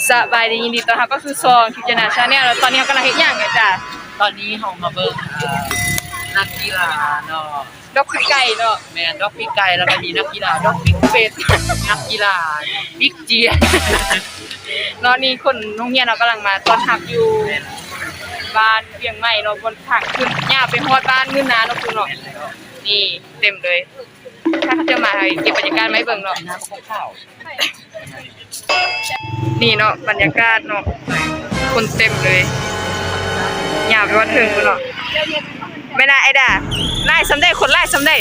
ສະບາຍດີ ຍິນດີຕ້ອນຮັບເຂົ້າສູ່ຊ່ອງທິບຈະນາ Channel ແລ້ວຕອນນີ້ເຮົາກຳລັງເຮັດຫຍັງເອີຍຈ້າ? ຕອນນີ້ເຮົາມາເບິ່ງ ເອີ ນັກກິລາເນາະ ດອກປີກໄກ່ເນາະ. ແມ່ນ ດອກປີກໄກ່ ແລ້ວກໍມີນັກກິລາ ດອກປີກເປັດ ນັກກິລາປີກເຈຍເນາະ. ນີ້ຄົນໂຮງຮຽນເຮົາກຳລັງມາຕ້ອນຮັບຢູ່ບ້ານວຽງໃໝ່ເນາະ ບ່ອນທາງຂຶ້ນ ຍ່າງໄປຮອດບ້ານໝື່ນນາເນາະ ພຸ້ນເນາະ. ນີ້ເຕັມເລີຍ ຖ້າເຂົາເຈົ້າມາ ໃຫ້ເກັບບັນຍາກາດມາໃຫ້ເບິ່ງເນາະ. ນີ້ເນາະ ບັນຍາກາດເນາະ ຄົນເຕັມເລີຍ ຍາວໄປຮອດເທິງພຸ້ນເນາະ. ແມ່ນລະ ໄອ້ດາ ຫຼາຍສ່ຳໃດ? ຄົນຫຼາຍສ່ຳໃດ?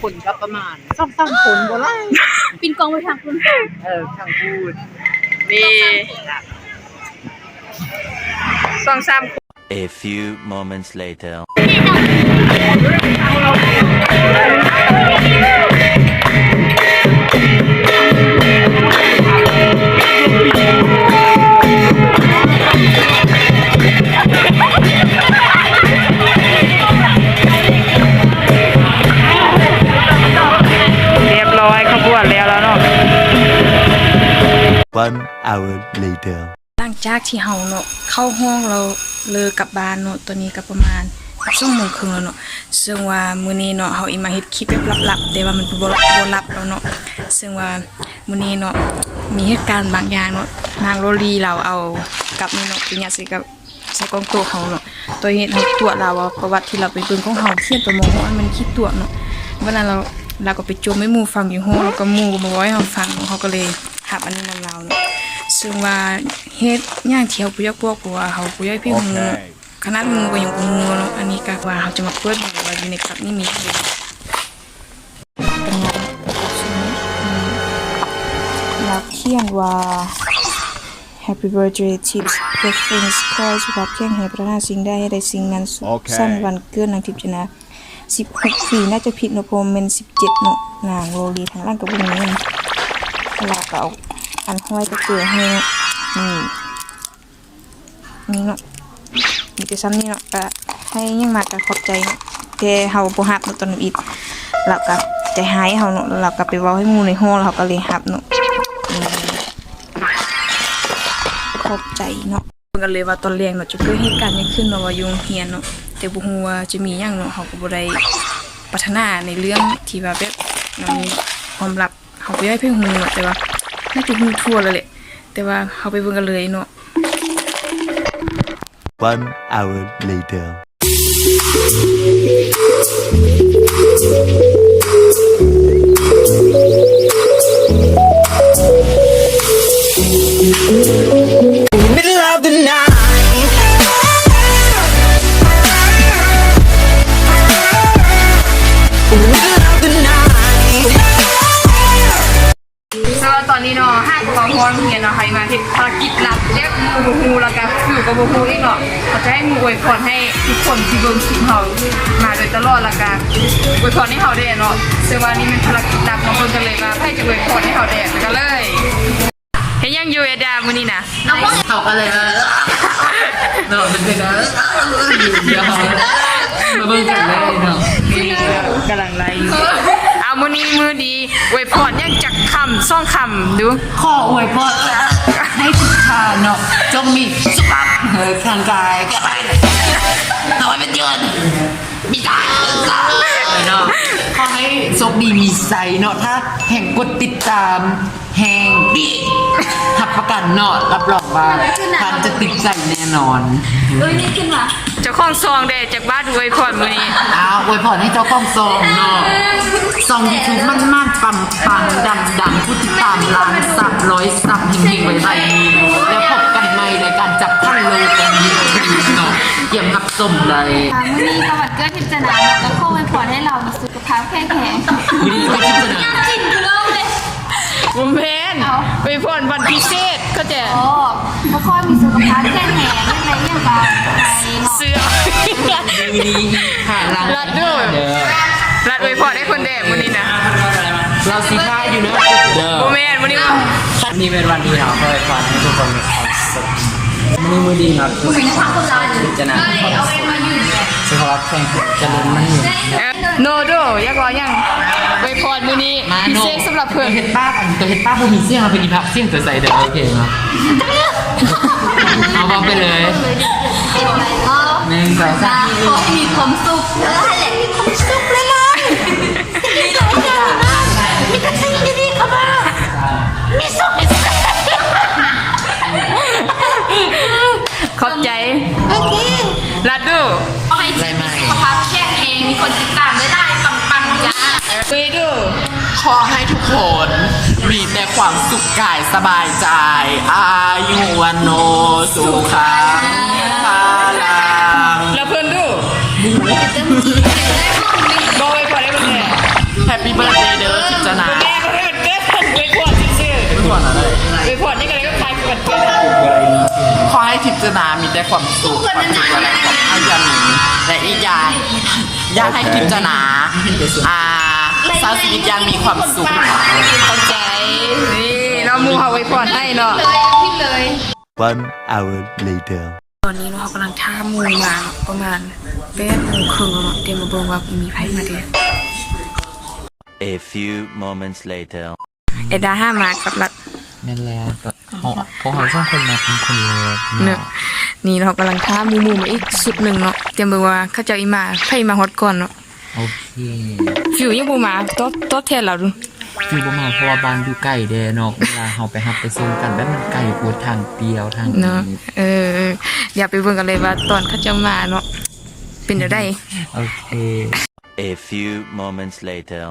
ຄົນກໍປະມານສອງສາມຄົນບໍ່ຫຼາຍ ປິ່ນກ້ອງໄປທາງພຸ້ນ. ເອີ ທາງພຸ້ນ ນີ້ ສອງສາມຄົນ. A few moments later. ຮຽບຮ້ອຍ ຂະບວນແລ້ວລະເນາະ. One hour later. ຫຼັງຈາກທີ່ເຮົາເນາະ ເຂົ້າຫ້ອງແລ້ວເລີກັບບ້ານເນາະ ຕອນນີ້ກໍປະມານສອງໂມງເຄິ່ງແລ້ວເນາະ. ເຊິ່ງວ່າມື້ນີ້ເນາະ ເຮົາອີມາເຮັດຄລິບແບບລັບໆ ແຕ່ວ່າມັນບໍ່ ບໍ່ລັບແລ້ວເນາະ. ເຊິ່ງວ່າມື້ນີ້ເນາະ ມີເຫດການບາງຢ່າງເນາະ ນາງໂລລີລາວເອົາກັບນີ້ເນາະ ໄປຍັດໃສ່ກັບ ໃສ່ກ້ອງໂຕະເຮົາເນາະ. ໂຕເຮັດໃຫ້ຕົວະລາວວ່າ ປະຫວັດທີ່ລາວໄປເບິ່ງຂອງເຮົາ ຂຽນຕອນ ມໍຫົກ ມັນຂີ້ຕົວະເນາະ. ວັນນັ້ນລາວ ລາວກໍໄປຈົ່ມໃຫ້ໝູ່ຟັງຢູ່ຫໍ ແລ້ວກໍໝູ່ກໍມາເວົ້າໃຫ້ເຮົາຟັງເນາະ ເຮົາກໍເລີຍຮັບອັນນີ້ນຳລາວເນາະ. ເຊິ່ງວ່າເຫດຫຍັງທີ່ເຮົາບໍ່ຢາກບອກ ເພາະວ່າເຮົາບໍ່ຢາກໃຫ້ໃຜຮູ້ເນາະ ຂະໜາດໝູ່ກໍຍັງບໍ່ຮູ້ເນາະ. ອັນນີ້ກໍວ່າເຮົາຈະມາເປີດເບິ່ງວ່າຢູ່ໃນກັບນີ້ມີຫຍັງ. ລາວຂຽນວ່າ Happy birthday Tips, your friends call ສຸຂະພາບແຂງແຮງ ປາດຖະໜາສິ່ງໃດໃຫ້ໄດ້ສິ່ງນັ້ນ ສຸກສັນວັນເກີດນາງທິບຈະນາ ສິບຫົກປີ ໜ້າຈະຜິດເນາະ ເພາະວ່າແມ່ນສິບເຈັດເນາະ ນາງໂລລີ. ທາງຫຼັງກໍບໍ່ມີຫຍັງ ລາວກໍເອົາອັນຫ້ອຍກະເກີໃຫ້ເນາະ ນີ້. ນີ້ເນາະ ມີແຕ່ຊ່ຳນີ້ເນາະ ກະໃຫ້ຫຍັງມາກະຂອບໃຈເນາະ ແຕ່ເຮົາບໍ່ຮັບເນາະ ຕອນທຳອິດ ລາວກະໃຈຮ້າຍເຮົາເນາະ ລາວກະໄປເວົ້າໃຫ້ໝູ່ໃນຫໍ ລາວກະເລີຍຮັບເນາະ ຂອບໃຈເນາະ. ເບິ່ງກັນເລີຍວ່າຕອນແລງເນາະ ຈະເກີດເຫດການຫຍັງຂຶ້ນເນາະ ວ່າຢູ່ໂຮງຮຽນເນາະ ແຕ່ບໍ່ຮູ້ວ່າຈະມີຫຍັງເນາະ ເຮົາກໍບໍ່ໄດ້ປາດຖະໜາໃນເລື່ອງທີ່ວ່າແບບ ມັນມີຄວາມລັບ ເຮົາບໍ່ຢາກໃຫ້ໃຜຮູ້ເນາະ ແຕ່ວ່າໜ້າຈະຮູ້ທົ່ວແລ້ວແຫຼະ ແຕ່ວ່າເຮົາໄປເບິ່ງກັນເລີຍເນາະ. One hour later. Middle of the night. Middle of the night. ສຳລັບຕອນນີ້ເນາະ ຫາກະເວົ້າຮອດໂຮງຮຽນເນາະ ໃຫ້ມາເຮັດພາລະກິດລັບ ແບບໝູ່ບໍ່ຮູ້ ແລ້ວກະຄືກໍບໍ່ຮູ້ອີກເນາະ. ເຮົາຈະໃຫ້ໝູ່ອວຍພອນໃຫ້ທຸກຄົນທີ່ເບິ່ງຄລິບເຮົາມາໂດຍຕະຫຼອດ ແລ້ວກະອວຍພອນໃຫ້ເຮົາແດ່ເນາະ. ເຊິ່ງວ່ານີ້ແມ່ນພາລະກິດລັບເນາະ ເບິ່ງກັນເລີຍວ່າໃຜຈະອວຍພອນໃຫ້ເຮົາແດ່ ໄປກັນເລີຍ. ເຮັດຫຍັງຢູ່ ເອດາ ມື້ນີ້ນະ? ເຂົາກໍເລີຍວ່າ ເນາະ ມັນເປັນແບບ ດຽວເຮົາມາເບິ່ງກັນເລີຍເນາະ ກຳລັງໄລຢູ່. ເອົາ ມື້ນີ້ມື້ດີ ອວຍພອນຫຍັງຈັກຄຳສອງຄຳດູ. ຂໍອວຍພອນໃຫ້ທຸກທ່ານເນາະ ຈົ່ງມີສຸຂະພາບທາງກາຍແຂງແຮງ ເນາະ ໃຫ້ເປັນຍອດ ມີສາຍເນາະ ຂໍໃຫ້ໂຊກດີມີໄຊເນາະ ຖ້າແຮ່ງກົດຕິດຕາມ ແຮງດີ ຮັບປະກັນເນາະ ຮັບຮອງວ່າທ່ານຈະຕິດໃຈແນ່ນອນ. ເອີຍ ນີ້ຂຶ້ນມາ ເຈົ້າຂອງຊ່ອງເດ ຈັກບາດອວຍພອນມື້ນີ້. ອ້າວ ອວຍພອນໃຫ້ເຈົ້າຂອງຊ່ອງເນາະ ຊ່ອງ YouTube ໝານໆ ປັງໆ ດັງໆ ຜູ້ຕິດຕາມລ້ານຊັບ ຮ້ອຍຊັບ ເຮັງໆ ໄວໆ ແລ້ວພົບກັນໃໝ່ໃນການຈັບຂັນໂລກກັນອີກເນາະ ກຽມຮັບຊົມໄດ້. ອ່າ ມື້ນີ້ກໍວັນເກີດທິບຈະນາເນາະ ກໍຂໍອວຍພອນໃຫ້ລາວມີສຸຂະພາບແຂງແຮງ. ມື້ນີ້ເກີດທິບຈະນາ ກິນເຫຼົ້າເລີຍ. ບໍ່ແມ່ນ ເອົ້າ ໄປຟ້ອນວັນພິເສດ ເຂົ້າໃຈ. ອໍ ບໍ່ຄ່ອຍມີສຸຂະພາບແຂງແຮງ ຈັ່ງໃດຫຍັງກະໄດ້ເນາະ ເຊື່ອ. ມີມີຫາລັດ ລັດດູ ລັດອວຍພອນໃຫ້ເພິ່ນແດ່ມື້ນີ້ນະ. ລາວຊິຖ້າຢູ່ນະ ບໍ່ແມ່ນ ມື້ນີ້ ນີ້ເປັນວັນທີ່ເຮົາອວຍພອນໃຫ້ທຸກຄົນມີຄວາມສຸກ. ມື້ນີ້ມື້ດີເນາະ ຄື ພິຈາລະນາ ເອົາໄວ້ມາຢູ່ ສຸຂະພ ແຂ່ງຈະເລີນມັນຢູ່. ໂນໂດ ຢາກເວົ້າຫຍັງ? ອວຍພອນມື້ນີ້ ມາ ພິເສດ ໂນ ສຳລັບເພິ່ນ. ຕົວເຮັດປາກ ອັນຕົວເຮັດປາກບໍ່ມີສຽງ ເອົາໄປອີພັກ ສຽງຕົວໃສເດີ. ໂອເຄເນາະ ເອົາ ເວົ້າໄປເລີຍ. ໜຶ່ງ ສອງ ສາມ ຂໍໃຫ້ມີຄວາມສຸກ. ເອີ ຫັ້ນແຫຼະ ມີຄວາມສຸກຫຼາຍໆ. ມີຫຼາຍຢ່າງມາກ ມີແຕ່ສິ່ງດີໆເຂົ້າມາ ມີສຸກ ມີສຸກ. ຂອບໃຈ. ໂອເຄ ລັດດູ. ຂໍໃຫ້ສຸຂະພາບແຂງແຮງ ມີຄົນຕິດຕາມຫຼາຍໆ ປັງໆ ຈ້າ. ເອີ ດູ. ຂໍໃຫ້ທຸກຄົນມີແຕ່ຄວາມສຸກກາຍສະບາຍໃຈ ອາຍຸວັນໂນ ສຸຂັງ ພະລັງ. ແລ້ວເພິ່ນດູ. ບໍ່ໄດ້ພໍໄດ້ເບິ່ງແທ້. Happy birthday ເດີ ທິບຈະໜາ. ແມ່ບໍ່ໃຫ້ວັນເກີດ ເພິ່ນອວຍພອນຊື່ໆ. ອວຍພອນຫຍັງ? ອວຍພອນຫຍັງກໍໄດ້ ກໍຄ້າຍຄືວັນເກີດ. ຂໍໃຫ້ທິບຈະໜາມີແຕ່ຄວາມສຸກ ຄວາມສຸກ ຄວາມພະຍາມີ ແລະ ອີກຢ່າງ ຢາກໃຫ້ທິບຈະໜາ ອ່າ ໃຊ້ຊີວິດຢ່າງມີຄວາມສຸກ. ເຂົ້າໃຈ. ນີ້ເນາະ ໝູ່ເຮົາອວຍພອນໃຫ້ເນາະ. ເຮົາກຳລັງຖ້າໝູ່ມາເນາະ ປະມານແປດໂມງເຄິ່ງແລ້ວເນາະ ຕຽມມາເບິ່ງວ່າມີໃຜມາແດ່. A few moments later. ເອດາຫາມາກັບລັດ. ແມ່ນແລ້ວ ກໍເຮົາ ພວກເຮົາສອງຄົນມາເປັນຄົນແລກເນາະ. ນີ້ເຮົາກຳລັງຖ້າໝູ່ໆມາອີກຊຸດໜຶ່ງເນາະ ຕຽມເບິ່ງວ່າເຂົາເຈົ້າອີ່ມາ ໃຜມາຮອດກ່ອນເນາະ. ໂອເຄ ຟິວຍັງບໍ່ມາ ຕອບ ຕອບແທນລາວດູ. ຟິວບໍ່ມາ ເພາະວ່າບ້ານຢູ່ໄກແດ່ເນາະ ເວລາເຮົາໄປຮັບໄປສົ່ງກັນ ແບບມັນໄກໂພດ ທາງປ່ຽວ ທາງ ເນາະ. ເອີ ດຽວໄປເບິ່ງກັນເລີຍວ່າຕອນເຂົາເຈົ້າມາເນາະ ເປັນແນວໃດ. ໂອເຄ. A few moments later.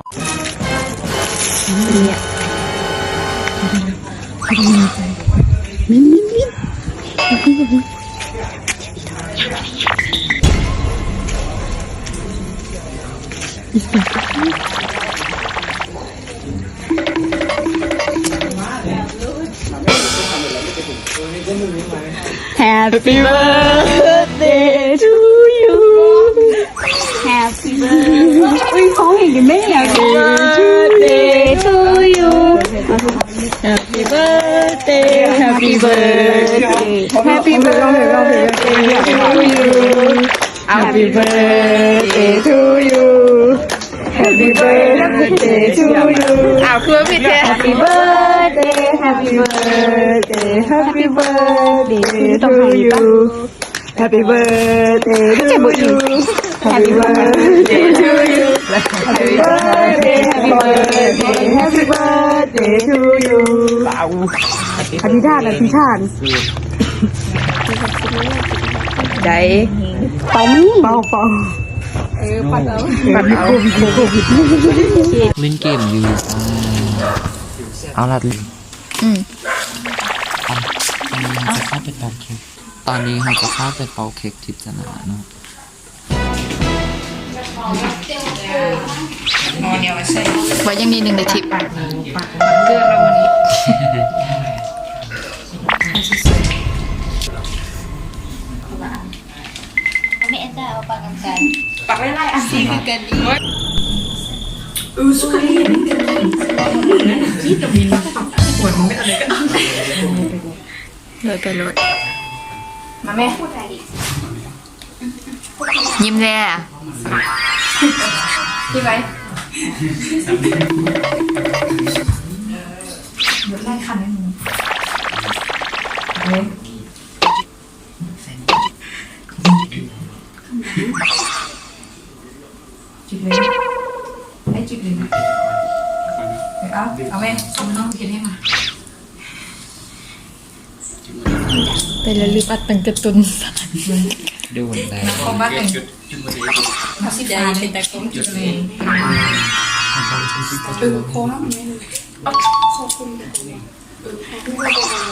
Happy birthday to you. Happy birthday to you. ອ້າວ ຄືວ່າຜິດແທ້. Happy birthday, happy birthday, happy birthday to you. Happy birthday to you. Happy birthday to you. Happy birthday, happy birthday, happy birthday to you. ອະທິຖານ ອະທິຖານ. ໄດ້ ເປົ່າມີ ເປົ່າ ເປົ່າ. ເອີ ປັດເອົາ ປັດເອົາ. ຫຼິ້ນເກມຢູ່. ເອົາ ລັດລີ. ອືມ ຕອນນີ້ເຮົາຈະພາໄປເປົ່າເຄັກ ຕອນນີ້ເຮົາຈະພາໄປເປົ່າເຄັກທິບຈະໜາເນາະ. ວ່າຍັງໜ້ອຍໜຶ່ງໄດ້ທິບ ປາກເກີນແລ້ວມື້ນີ້. ແມ່ນຈ້າ ເອົາປາກນຳກັນ ປາກຫຼາຍໆ ອັນ ສີຄືກັນອີກ. ເອີ ສຸກາລີ ນີ້ກັນ ເລີຍໄປໂລດ ມາແມ່. ຍິ້ມແດ່ ທີ່ໄວ ຈິກເລີຍ ໃຫ້ຈິກເລີຍ. ເອົາ ເອົາແມ່ ເອົານ້ອງເຮັດໃຫ້ມາ. ແຕ່ລະລຶບອັດຕັ້ງແຕ່ຕົ້ນສາຍ ໂດນແລ້ວ ເອົາມາຕັ້ງ ເອົາສິບຫ້າ ເປັນຕາກ້ອງຈຸດເລີຍ. ເອີ ຂໍຫ້າມແມ່ ເອົາ ຂໍຄຸນ ເອີ ໃຫ້ຮູ້ວ່າບໍ່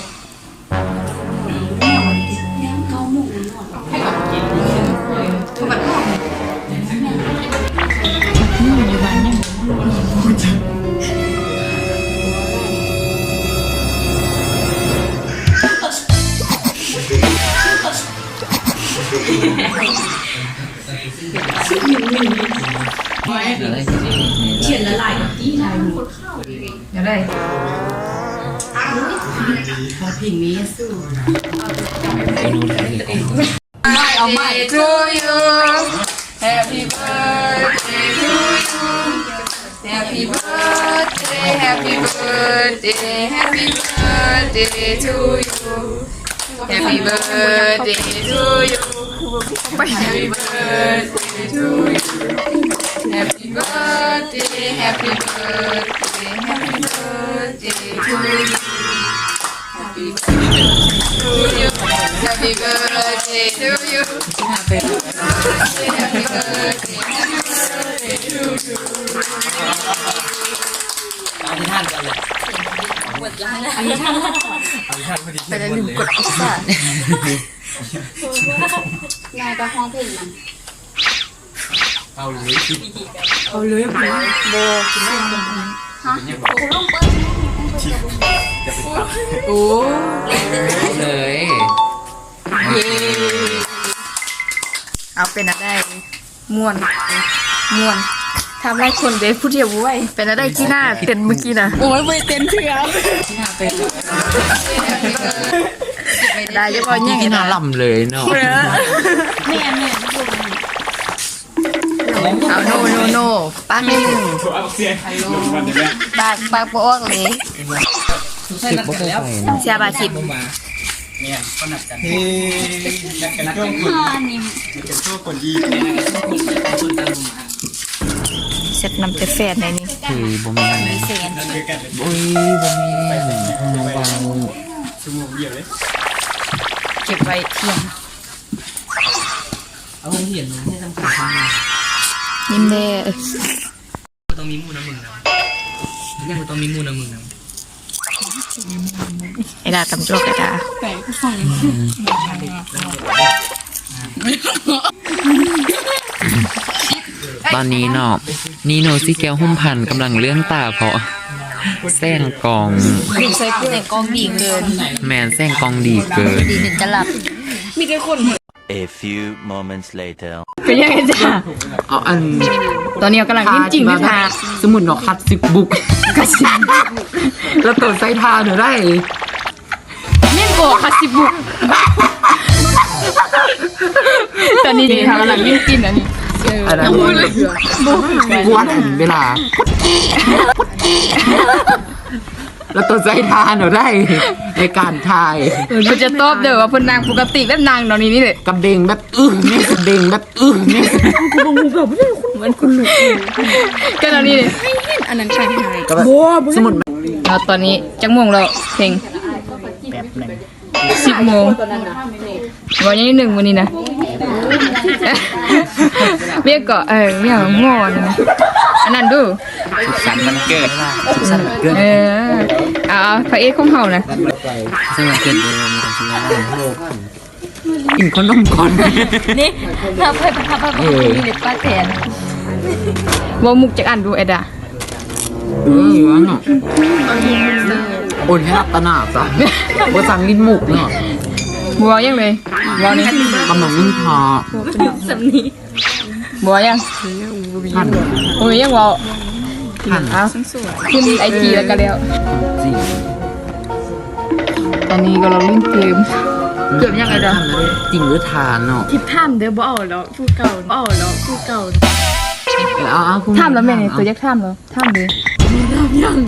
ຂຽນລະລາຍ ເອົາໄປ ເອົາໃໝ່ To you. Birthday, happy birthday, happy birthday to you. Happy birthday to you. Happy birthday to you. Happy birthday, happy birthday, happy birthday to you. Happy birthday to you. Happy birthday to you. Happy birthday, happy birthday, happy birthday to you. ອະທິຖານກັນເລີຍ ອະທິຖານ ອະທິຖານພໍດີ ແຕ່ລະລືມກົດ ອະທິຖານ ນາຍກໍຮ້ອງເພງນຳ. ເອົາເລີຍ ເອົາເລີຍ ບໍ່ກິນນ້ຳ ຮະ ໂອ້ ເອົາເລີຍ ເຢ້ ເອົາ ເປັນແນວໃດ ມ່ວນ ມ່ວນ ຖາມຫຼາຍຄົນເດ້ ຜູ້ດຽວບໍ່ໄຫວ ເປັນແນວໃດ ຈີນ່າເຕັ້ນມື້ກີ້ນະ ໂອ້ຍ ບໍ່ໄດ້ເຕັ້ນເທື່ອ ຈີນ່າເຕັ້ນ ໄດ້ ຢ່າເວົ້າຫຍັງ ຈີນ່າລຳເລີຍເນາະ ແມ່ນໆ. ເອົາ ໂນ ໂນ ໂນ ປາກໜຶ່ງ ປາກ ປາກບໍ່ອອກເລີຍ ເສຍບາດສິບ ແຊບນຳແຕ່ແຟນໃດນີ້ ຄືບໍ່ແມ່ນ ໂອ້ຍ ບໍ່ແມ່ນ ເກັບໄວ້ທ່ຽງ. ເອົາໂຮງຮຽນມາໃຫ້ສຳຄັນ ຍິ້ມແດ່ ບໍ່ຕ້ອງມີໝູ່ນຳມຶງນຳ ຍັງບໍ່ຕ້ອງມີໝູ່ນຳມຶງນຳ ໄອ້ດາຕຳຈອກ ໄອ້ດາ ຕອນນີ້ເນາະ ນີໂນ ສີແກ້ວ ຫຸມພັນ ກຳລັງເລື່ອງຕາ ເພາະແສງກ້ອງ ແສງກ້ອງດີເກີນ ແມ່ນ ແສງກ້ອງດີເກີນ ດີເຖິງຈະຫຼັບ ມີແຕ່ຄົນ A few moments later. ເປັນຫຍັງຈ້າ? ເອົາອັນ ຕອນນີ້ເຮົາກຳລັງຫຼິ້ນຈິງຢູ່ທ່າ ສົມມຸດເນາະ ຄັດສິບບຸກ ຄັດສິບບຸກ ແລ້ວໂຕໃສ່ທ່າເດີໄດ້ ແມ່ນບໍ່ ຄັດສິບບຸກ ຕອນນີ້ເຮົາກຳລັງຫຼິ້ນຈິງອັນນີ້ ເອີ ອັນນັ້ນ ບໍ່ ບໍ່ ກວນເວລາ ແລ້ວຕ້ອງໃຊ້ທ່າເນາະໄດ້ ໃນການຖ່າຍ ເພິ່ນຈະຕອບເດີວ່າເພິ່ນນັ່ງປົກກະຕິແບບນັ່ງເນາະ ນີ້ ນີ້ແຫຼະ ກະເບັງແບບ ອື ນີ້ ກະເບັງແບບ ອື ນີ້ ກູບໍ່ຮູ້ແບບ ມັນຄົນລຸກ ກະເນາະນີ້ ໃຫ້ເຫັນອັນນັ້ນຂາຍຫາຍ ບໍ່ ບໍ່ ສົມມຸດ ເນາະ ຕອນນີ້ຈັກໂມງແລ້ວ ເພັງ ແປັບໜຶ່ງ ສິບໂມງ ເວົ້າຫຍັງໜຶ່ງມື້ນີ້ນະ ວຽກເກາະ ເອີ ຫຍັງໝໍນັ້ນນະ ອັນນັ້ນດູ ສຸກສັນວັນເກີດ ສຸກສັນວັນເກີດ ເອີ ເອົາ ເອົາ ພະເອກຂອງເຮົານະ ສຸກສັນວັນເກີດເດີ ມີຄວາມສຸກຫຼາຍໆ ກິນຂະໜົມກ່ອນ ນີ້ ຖ້າໄປ ຖ້າໄປ ເອີ ບໍ່ມີເລັບປາກແທນ ເວົ້າມຸກຈັກອັນດູ ແອດາ. ເອີ ຢູ່ຫັ້ນເນາະ ໂອນໃຫ້ລັດຕະນາຊະ ບໍ່ສັ່ງຫຼິ້ນມຸກເນາະ ບໍ່ເວົ້າຫຍັງເລີຍ ເວົ້ານີ້ ກຳລັງເງິນພາ ສ່ຳນີ້ ບໍ່ຫຍັງ ບໍ່ມີຫຍັງເວົ້າ ເອົ້າ ຂຶ້ນໄອຈີແລ້ວກະແລ້ວ ຕອນນີ້ກຳລັງຫຼິ້ນເກມ ເກມຫຍັງໄອ້ດາວ ຈິງຫຼືທ່າເນາະ ທິດຖາມເດີ ບໍ່ເອົາດອກ ຜູ້ເກົ່າ ບໍ່ເອົາດອກ ຜູ້ເກົ່າ ເອົາ ເອົາ ຖາມລາວແມ່ນ ໂຕຢາກຖາມລາວ ຖາມເລີຍ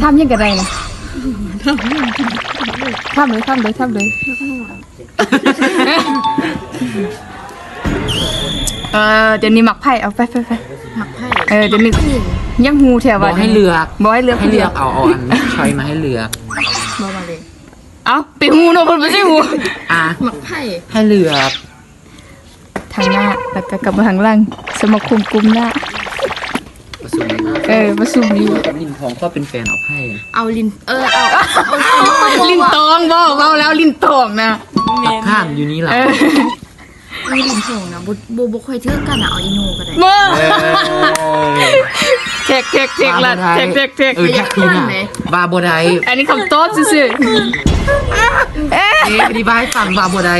ຖາມຫຍັງກະໄດ້ນະ ຖາມເລີຍ ຖາມເລີຍ ຖາມເລີຍ ເອີ ດຽວນີ້ມັກໃຜ ເອົາ ໄປ ໄປ ໄປ ມັກໃຜ ເອີ ດຽວນີ້ຢາກຮູ້ແທ້ວ່າ ບໍ່ໃຫ້ເລືອກ ບໍ່ໃຫ້ເລືອກ ໃຫ້ເລືອກ ເອົາ ເອົາອັນ ຊອຍມາໃຫ້ເລືອກ ບໍ່ມາເລີຍ ເອົ້າ ໄປຮູ້ເນາະ ເພິ່ນບໍ່ໃຫ້ຮູ້ ອ່ະ ມັກໃຜ ໃຫ້ເລືອກ ທາງໜ້າ ແລ້ວກະກັບມາທາງຫຼັງ ສະມາຄົມກຸ່ມໜ້າ ປະຊຸມ ເອີ ປະຊຸມຢູ່ ລິນທອງ ຂໍເປັນແຟນເອົາໃຜ ເອົາລິນ ເອີ ເອົາ ລິນຕອງ ບໍ່ ເວົ້າແລ້ວລິນຕອງນະ ແມ່ນ ຖາມຢູ່ນີ້ລະ ເອີ ມີລິນທອງນະ ບໍ່ ບໍ່ ບໍ່ຄ່ອຍຖືກກັນນະ ເອົາອີໂນກະໄດ້ ເອີ ແທັກ ແທັກ ແທັກ ວ່າບໍ່ໄດ້ ແທັກ ແທັກ ແທັກ ເອີ ແທັກຄືນະ ວ່າບໍ່ໄດ້ ອັນນີ້ຄຳຕອບຊື່ໆ ເອີ ອະທິບາຍໃຫ້ຟັງວ່າບໍ່ໄດ້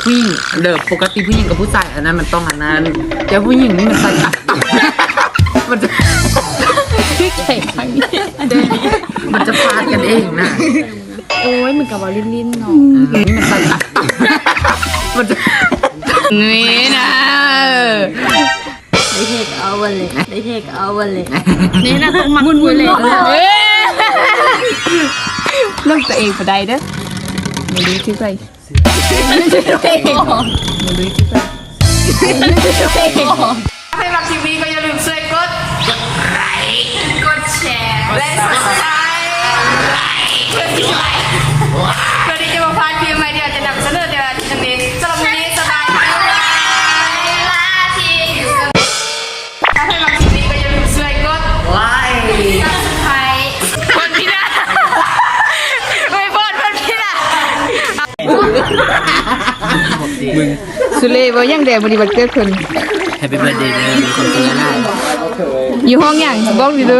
ຜູ້ຍິງເດີ ປົກກະຕິຜູ້ຍິງກັບຜູ້ຊາຍ ອັນນັ້ນມັນຕ້ອງອັນນັ້ນ ແຕ່ຜູ້ຍິງນີ້ມັນໃສ່ ມັນຈະ ຄືແຂງທາງນີ້ ມັນຈະພາດກັນເອງນະ ໂອ້ຍ ມັນກະເວົ້າຫຼິ້ນໆເນາະ ອືມ ມັນໃສ່ ມັນຈະ ນີ້ນະ ໄດ້ເຮັດເອົາ ໄດ້ເທກເອົາເລີຍ ນີ້ນະ ຕ້ອງມັກຄຸຍເລີຍ ເອີ ເລື່ອງຕົວເອງບໍ່ໄດ້ເດີ ບໍ່ຮູ້ທີ່ໃສ ໃຜມັກຄລິບນີ້ກໍຢ່າລືມຊ່ວຍກົດ ກົດໄລ ກົດແຊ ແລະ Subscribe ເພື່ອທີ່ຈະບໍ່ພາດຄລິບໃໝ່ທີ່ອາດຈະນຳສະເໜີໃນອາທິດນີ້ ສຳລັບມື້ນີ້ ສະບາຍດີ ລາທີ່ ຖ້າໃຜມັກຄລິບນີ້ກໍຢ່າລືມຊ່ວຍກົດໄລ Subscribe ເພິ່ນພີ້ນະ ໄວໂພດເພິ່ນພີ້ນະ ມຶງ ສຸເລ ເວົ້າຫຍັງແດ່ ມື້ນີ້ວັນເກີດເພິ່ນ Happy birthday ເດີ ມີຄວາມສຸກຫຼາຍໆ ຢູ່ຫ້ອງຫຍັງ ບອກດີດູ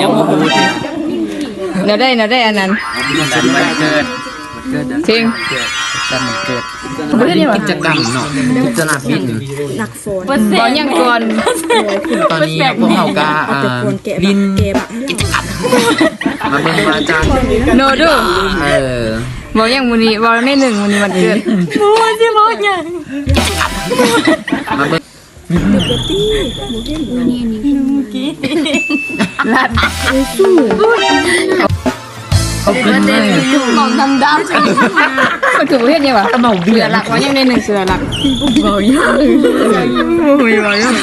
ຍັງບໍ່ຮູ້ ແນວໃດ ແນວໃດອັນນັ້ນ ວັນເກີດ ເສັງ ວັນເກີດ ບໍ່ໄດ້ເລີຍຫວາ ກິດຈະກຳເນາະ ກິດຈະນາບິນ ເວົ້າຫຍັງກ່ອນ ຕອນນີ້ພວກເຮົາກະ ອ່າ ຫຼິ້ນກິດຈະກຳ ມາເບິ່ງວ່າຈານ ໂນດູ ເອີ ເວົ້າຫຍັງມື້ນີ້ ເວົ້າແນວໜຶ່ງ ມື້ນີ້ວັນເກີດ ບໍ່ຮູ້ຊິເວົ້າຫຍັງ ມາເບິ່ງ ລັດ ເຂົາຂຶ້ນມາ ມອງດຳໆ ມັນຄືບໍ່ເຫັນຫຍັງຫວາ ເມົາເບຍ ເສືອຫຼັກ ເວົ້າຫຍັງແນວໜຶ່ງ ເສືອຫຼັກ ເວົ້າຫຍັງ ໂອ້ຍ ເວົ້າຫຍັງ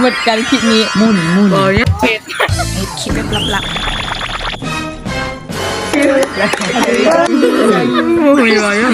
ໝົດກັນຄລິບນີ້ ໝຸ່ນໆ ເວົ້າຫຍັງ ເຮັດຄລິບແບບລັບໆ ໂອ້ຍ ເວົ້າຫຍັງ